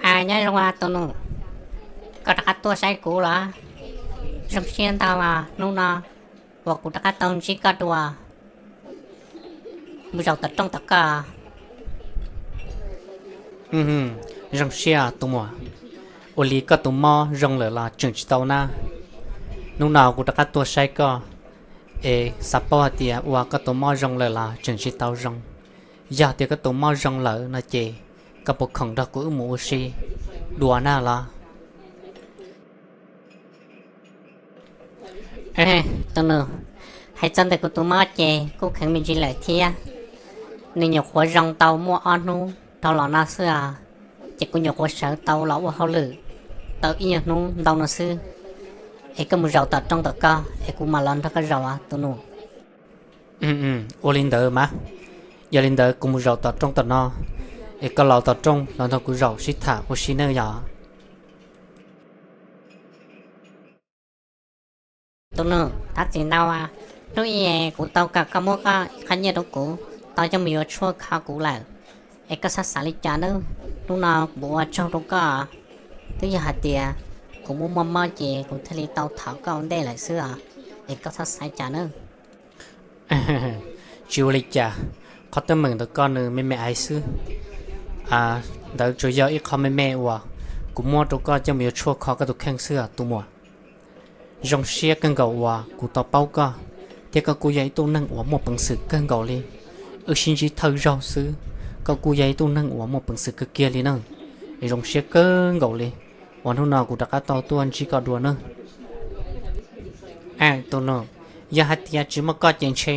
Nyob zoo tus nus, koj rov qab tuaj saib kuv los? Zoo siab ntau hnub no uas kuv rov qab tau ntsib koj dua, mus zaum tom rooj tom koj. Zoo siab tus muam, ua li koj tus mob zoo lawm los tseem tsis tau na? Hnub no kuv rov qab tuaj saib koj, es xav paub hais tias ua koj tus mob zoo lawm los tseem tsis tau zoo. Yog tias koj tus mob zoo lawm no ces koj puas khoom nrog kuv wb mus ua si dua na los? Tus nus, hais txog ntawm kuv tus mob ces kuj kheev me ntsis lawm thiab. Nws nyuam qhuav zoo tau muaj ob hnub dhau los no xwb os, ces kuv nyuam qhuav sawv tau los ua hauj lwm tau ib nyuag hnub ntau no xwb. Es koj mus zaum tom rooj tom koj es kuv mam los nrog koj zaum tus nus. Ua li ntawd mas, yog li ntawd kuv mus zaum tom rooj tom no, es koj los tom rooj los nrog kuv zaum sib tham ua si nawb yog? Tus nus, thov txim ntau, hnub ib kuv tau kom koj muab koj ib qho nyiaj rau kuv tau coj mus yuav tshuaj kho kuv lawm, es koj txhob xav li cas nawb. Hnub no kuv ua tsaug rau koj, twb yog hais tias kuv muaj muaj mob ces kuv thiaj li tau thov koj ua ntej lawm xwb os, es koj txhob xav li cas nawb. Tsis ua li cas, qhov teeb meem ntawm koj nws me me ais xwb. Ntawd tsuas yog ib qho me me uas kuv muab rau koj coj mus yuav tshuaj kho koj tus kheej xwb os tus muam. Zoo siab kawg nkaus uas kuv tau paub koj, thiab koj kuj yog ib tug neeg uas muaj peev xwm kawg nkaus li. Wb sib ntsib thawj zaug xwb, koj kuj yog ib tug neeg uas muaj peev xwm kawg kiag li na. Zoo siab kawg nkaus li uas hnub no kuv rov qab tau tuaj ntsib koj dua nawb. Tus nus, yog hais tias tsis muaj koj ces ntshe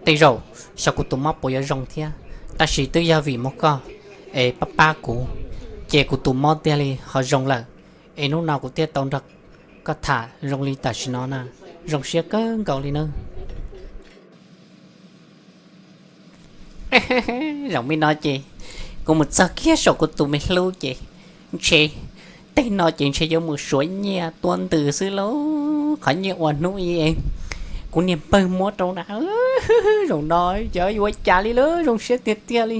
tej zaum xyov kuv tus mob puas yuav zoo thiab, tab sis twb yog vim muaj koj es pab pab kuv, ces kuv tus mob thiaj li ho zoo lawm, es hnub no kuv thiaj tau nrog koj tham zoo li tam sim no na. Zoo siab kawg nkaus li nawb. Zaum me no ces kuv mus txog kiag saum kuv tus me hlub ces ntshe tej no ces ntshe yuav mus suav nyiaj tua ntws xwb lauj. Qhov nyiaj uas hnub ib kuv niag npawg muab rau na, zaum no yog yuav ua cas li lawm, zoo siab tiag tiag li.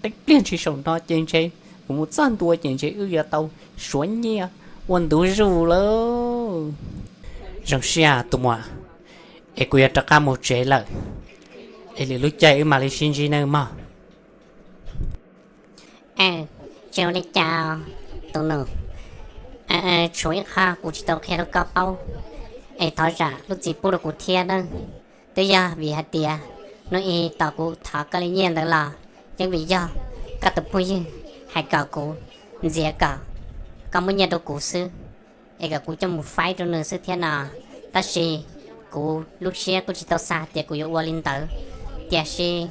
Tej pliag ntshis saum no ces ntshe kuv mus txog ntua ces ntshe wb yuav tau suav nyiaj ua ntu zus lawm. Zoo siab tus muam, es kuv yuav rov qab mus tsev lawm, es lwm lub caij wb mam li sib ntsib nawb mog. Tsis ua li cas tus nus, tshuav ib qho kuv tsis tau qhia rau koj paub, es thov zam lub txim pub rau kuv thiab nawb. Twb yog vim hais tias hnub ib tom kuv thov koj li nyiaj ntawd los yeej vim yog koj tus phooj ywg hais kom kuv ntxias kom koj muab nyiaj rau kuv xwb, es kom kuv coj mus faib rau nws xwb thiab no. Tab sis kuv lub siab kuj tsis tau xav tias kuv yuav ua li ntawd, tiam sis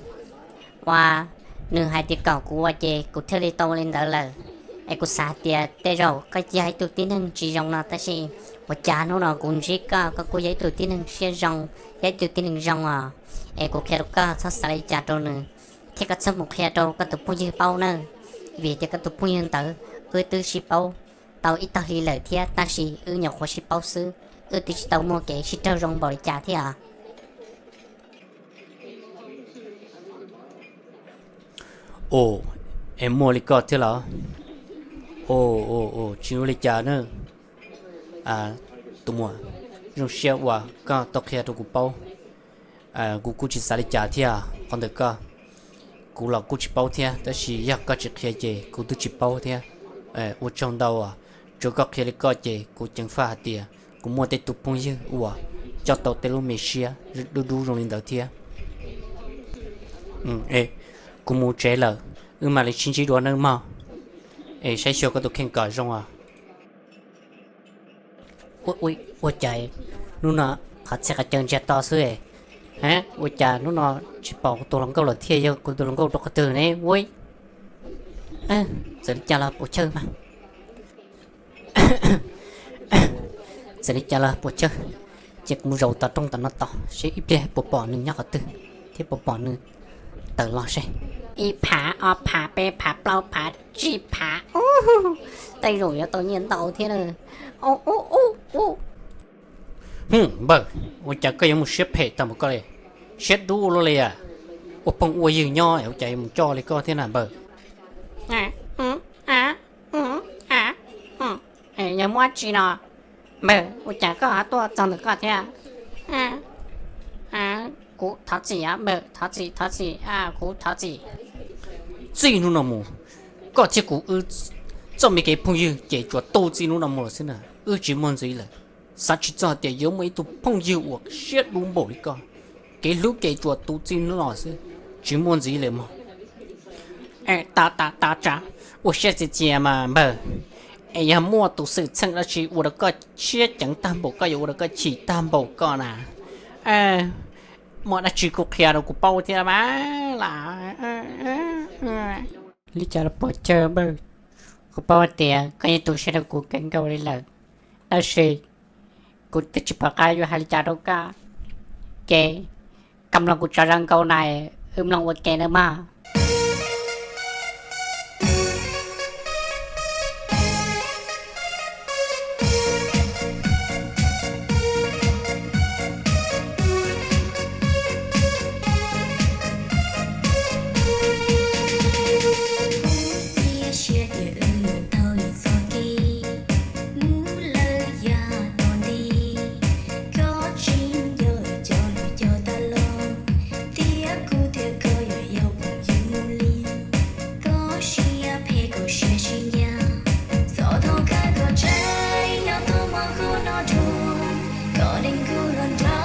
uas nws hais tias kom kuv ua ces kuv thiaj li tau ua li ntawd lawm. Es kuv xav tias tej zaum koj yog ib tug tib neeg tsis zoo no, tab sis ua cas hnub no kuv ntsib koj, koj kuj yog ib tug tib neeg siab zoo, yog ib tug tib neeg zoo os. Es kuv qhia rau koj txhob xav li cas rau nws, thiab koj txhob mus qhia rau koj tus phooj ywg paub nawb, vim tias koj tus phooj ywg ntawd wb twb sib paub tau ib tag hli lawm thiab, tab sis wb nyuam qhuav sib paub xwb, wb twb tsis tau muaj kev sib raug zoo npaum li cas thiab. Ua, es muaj li koj thiab los? Ua, tsis ua li cas na. Tus muam, zoo siab uas koj tau qhia rau kuv paub. Kuv kuj tsis xav li cas thiab qhov ntawm koj. Kuv los kuj tsis paub thiab, tab sis yog koj tsis qhia ces kuv twb tsis paub thiab. Ua tsaug ntau, tsuav koj qhia li koj ces kuv ceev faj hais tias kuv muaj tej tus phooj ywg uas coj tau tej lub me siab dub dub zoo li ntawd thiab. Kuv mus tsev lawm, wb mam li sib ntsib dua nawb mog. Es saib xyuas koj tus kheej kom zoo os. Ua cas hnub no qhov txhia qhov caw ntsiag to xwb? Ua cas hnub no tsis pom kuv tus hluas nkauj lawm thiab, yog kuv tus hluas nkauj rau qhov twg ne? Ua, txawm li cas los puas chawj mas. Txawm li cas los puas chawj, ces kuv mus zaum tom rooj tom no tos seb ib pliag puas pom nws nyob qhov twg, thiab puas pom nws tawm los seb. Ib phav, ob phav, peb phav, plaub phav, tsib phav, tej zaum yuav tau nyiaj ntau thiab na. Npawg, ua cas koj yuav mus siab phem tag npaum koj li? Siab dub luaj li a. Ua phooj ua ywg nyob ua cas yuav mus coj li koj thiab na npawg? Muaj dab tsi no? Npawg, ua cas koj ho tuaj txog ntawm koj thiab? Kuv thov txim, npawg, thov txim, thov txim, kuv thov txim. Txij hnub no mus, koj thiab kuv wb txoj me kev phooj ywg ces tsuas tu txij hnub no mus lawm xwb na, wb tsis muaj ntxiv lawm. Xav tsis txog tias yuav muaj ib tug phooj ywg uas siab dub npaum li koj. Kev hlub ces tsuas tu txij hnub no xwb, tsis muaj ntxiv lawm mog. Ua siab txias txias mas npawg, es yog muaj tus xwm txheej dab tsi ua rau koj siab ceev tag npaum koj, yuav ua rau koj chim tag npaum koj na? Muaj dab tsi kuj qhia rau kuv paub thiab mas las. Li cas los puas cawg npawg, kuv paub tias koj yeej tu siab rau kuv kawg nkaus li lawm, tab sis kuv twb tsis pom qab yuav hais li cas rau koj, ces koj mloog kuv tso zaj nkauj na, wb mloog ua ke nawb mog. Cia siab tias wb yuav tau ib txoj kev mus lawm yav tom ntej. Koj tsis nco cov lus cog tas los, thiab kuv thiab koj yuav yog phooj ywg mus li. Koj siab phem koj siab tsis ncaj, txhob tau khav koj tseem yog tus muaj kua muag dua, koj deev kuv hluas nraug.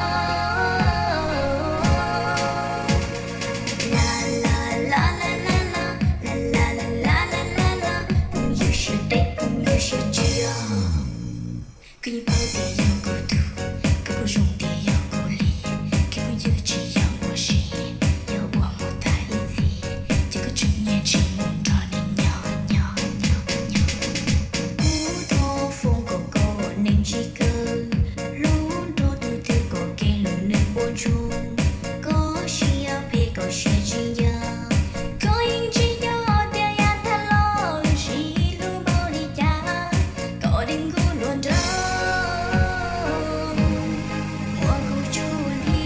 La la la la la la, la la la la la la, phooj ywg siab deb phooj ywg siab tsiv. Koj yeej paub tias yog kuv tug, koj kuj zoo tias yog kuv li, kev phooj ywg tsis yog ua si, yog ua mus tag ib txhis, ces koj tseem nyiam tsis mus nrog neeg nyob nyob nyob nyob. Kuv thov foom kom koj ua neeg txij nkawm, hlub nrog tus twg kom kev hlub nws puas ntsoog. Koj siab phem koj siab tsis ncaj, koj yeej tsis nco tias yav tag los wb sib hlub npaum li cas, koj deev kuv hluas nraug. Muab kuv tsuj nthi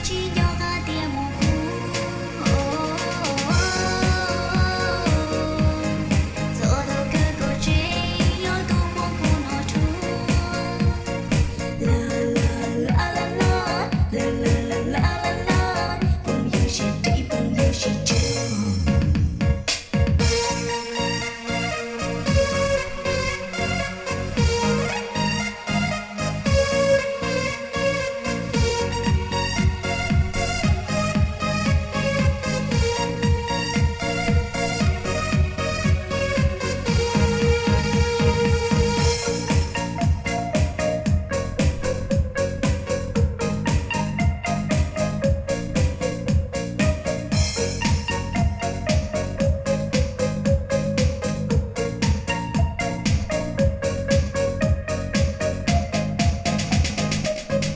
tsis nco qab tias muaj kuv. Txhob tau khav koj tseem yog tus muaj kua muag dua. La la la la la, la la la la la la, phooj ywg siab deb phooj ywg siab tsiv.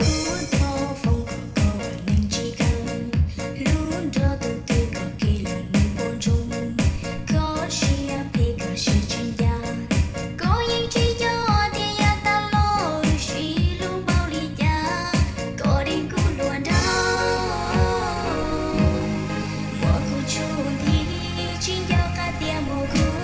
Kuv thov foom kom koj ua neeg txij nkawm, hlub nrog tus twg kom kev hlub nws puas ntsoog. Koj siab phem koj siab tsis ncaj, koj yeej tsis nco tias yav tag los wb sib hlub npaum li cas, koj deev kuv hluas nraug. Muab kuv tsuj nthi tsis nco qab tias muaj kuv.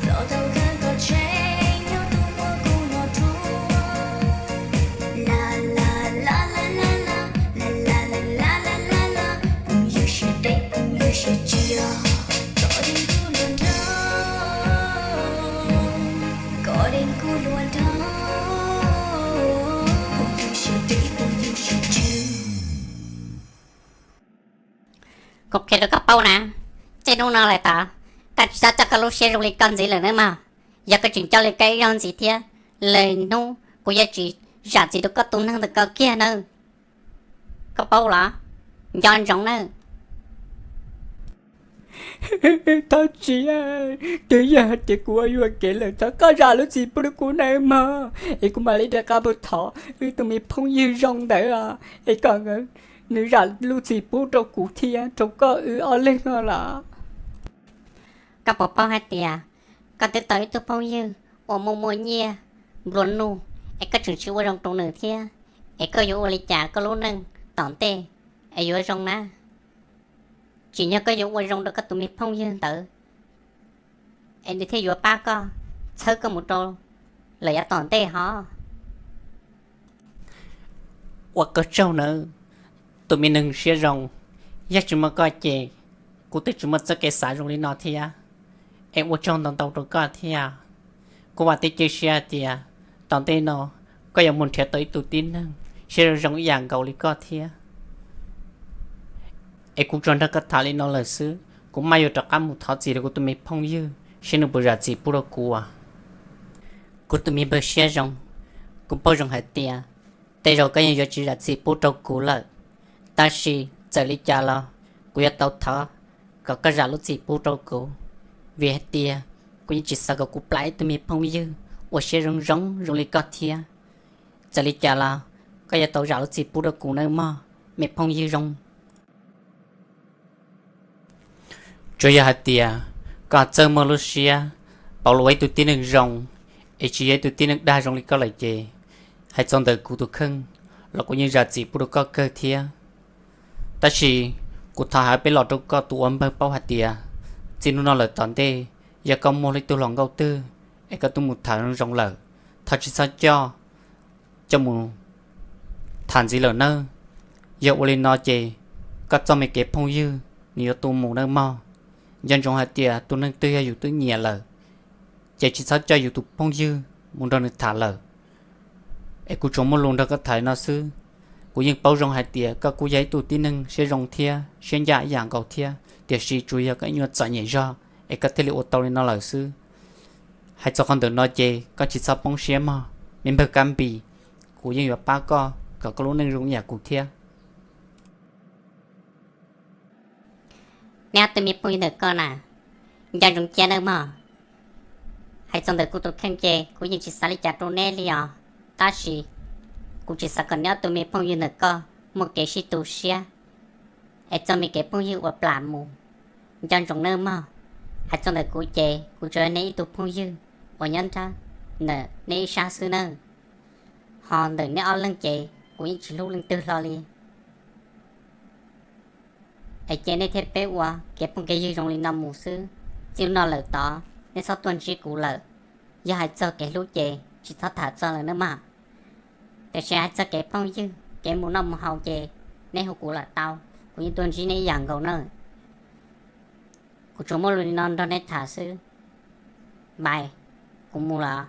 Txhob tau khav koj tseem yog tus muaj kua muag dua. La la la la la la, la la la la la la la, phooj ywg siab deb phooj ywg siab tsiv. Koj deev kuv hluas nraug, koj deev kuv hluas nraug, phooj ywg siab deb phooj ywg siab tsiv. Kuv qhia rau koj paub na, txij hnub no lawm tod, koj tsis txhob coj koj lub siab zoo li koj ntxiv lawm nawb mog. Yog koj tseem coj li koj ib zaug ntxiv thiab, lwm hnub kuv yuav tsis zam txim rau koj tus neeg ntawm koj kiag nawb. Koj paub los? Nco ntsoov nawb. Thov txim, twb yog hais tias kuv ua yuam kev lawm, thov koj zam lub txim pub rau kuv nawb mog, es kuv mam li rov qab mus thov wb tus me phooj ywg zoo ntawd os, es kom nws zam lub txim pub rau kuv thiab rau koj wb ob leeg no los. Koj puas paub hais tias koj twb tau ib tug phooj ywg uas muaj muaj nyiaj nplua nuj, es koj tseem tsis ua zoo rau nws thiab, es koj yuav ua li cas koj lub neej tom ntej es yuav zoo na? Tsim nyog koj yuav ua zoo rau koj tus me phooj ywg ntawd, es nws thiaj yuav pab koj txhawb koj mus rau lawm yav tom ntej hov. Ua koj tsaug nawb, tus me neeg siab zoo, yog tsis muaj koj ces kuv twb tsis muaj txoj kev xav zoo li no thiab. Es ua tsaug ntau ntau rau koj thiab. Kuv vam thiab cia siab hais tias tom ntej no koj yuav mus nrhiav tau ib tug tib neeg siab zoo zoo ib yam nkaus li koj thiab. Es kuv tsuas nrog koj tham li no lawm xwb, kuv maj yuav rov qab mus thov txim rau kuv tus me phooj ywg seb nws puas zam txim pub rau kuv. Kuv tus me npawg siab zoo, kuv paub zoo hais tias tej zaum koj yeej yuav tsis zam txim pub rau kuv lawm, tab sis txawm li cas los kuv yuav tau thov kom koj zam lub txim pub rau kuv, vim hais tias kuv yeej tsis xav kom kuv plam ib tug me phooj ywg uas siab zoo zoo zoo li koj thiab. Txawm li cas los koj yuav tau zam lub txim pub rau kuv nawb mog, me phooj ywg zoo. Tsuas yog hais tias koj txawj muaj lub siab pauv los ua ib tug tib neeg zoo, es tsis yog ib tug tib neeg dag zoo li koj lawm ces, hais txog ntawm kuv tus kheej los kuv yeej zam txim pub rau koj kawg thiab. Tab sis kuv thov hais peb los rau koj tus ua npawg paub hais tias, txij hnub no lawm tom ntej, yog koj muaj ib tug hluas nkauj twg es koj twb mus tham zoo zoo lawm, thov tsis txhob coj coj mus tham ntxiv lawm nawb. Yog ua li no ces koj txoj me kev phooj ywg nws yuav tu mus nawb mog. Nco ntsoov hais tias tus neeg twg yog yus twb nyiam lawm, ces tsis txhob coj yus tus phooj ywg mus nrog nws tham lawm. Es kuv tsuas muaj lus nrog koj tham li no xwb. Kuv yeej paub zoo hais tias koj kuj yog ib tug tib neeg siab zoo thiab siab ncaj ib yam nkaus thiab, tiam sis tsuas yog koj ib nyuag txom nyem zog es koj thiaj li ua tau li no lawm xwb. Hais txog qhov ntawm no ces koj tsis txhob poob siab mog, me npawg Kab Npis. Kuv yeej yuav pab koj kom koj lub neej zoo ib yam kuv thiab. Neb ob tug me phooj ywg ntawm koj na, nco ntsoov cia nawb mog. Hais txog ntawm kuv tus kheej ces kuv yeej tsis xav li cas rau neb li os, tab sis kuv tsis xav kom neb ob tug me phooj ywg ntawm koj muaj kev sib tu siab, es txoj me kev phooj ywg uas plam mus, nco ntsoov nawb mog. Hais txog ntawm kuv ces kuv tsuas yog neb ib tug phooj ywg uas nyob nrab ntawm neb ib sab xwb nawb, ho ntawm neb ob leeg ces kuv yeej tsis hlub leej twg hlo li. Es cia neb thiab peb ua kev phooj kev ywg zoo li no mus xwb, txij no lawm tod neb txhob tuaj ntsib kuv lawm. Yog hais txog kev hlub ces tsis txhob tham txog lawm nawb mog. Tiam sis hais txog kev phooj ywg, kev mus noj mus haus ces neb hu kuv lawm tau, kuv yeej tuaj ntsib neb ib yam nkaus nawb. Kuv tsuas muaj lus li no nrog neb tham xwb. Bye, kuv mus lawm.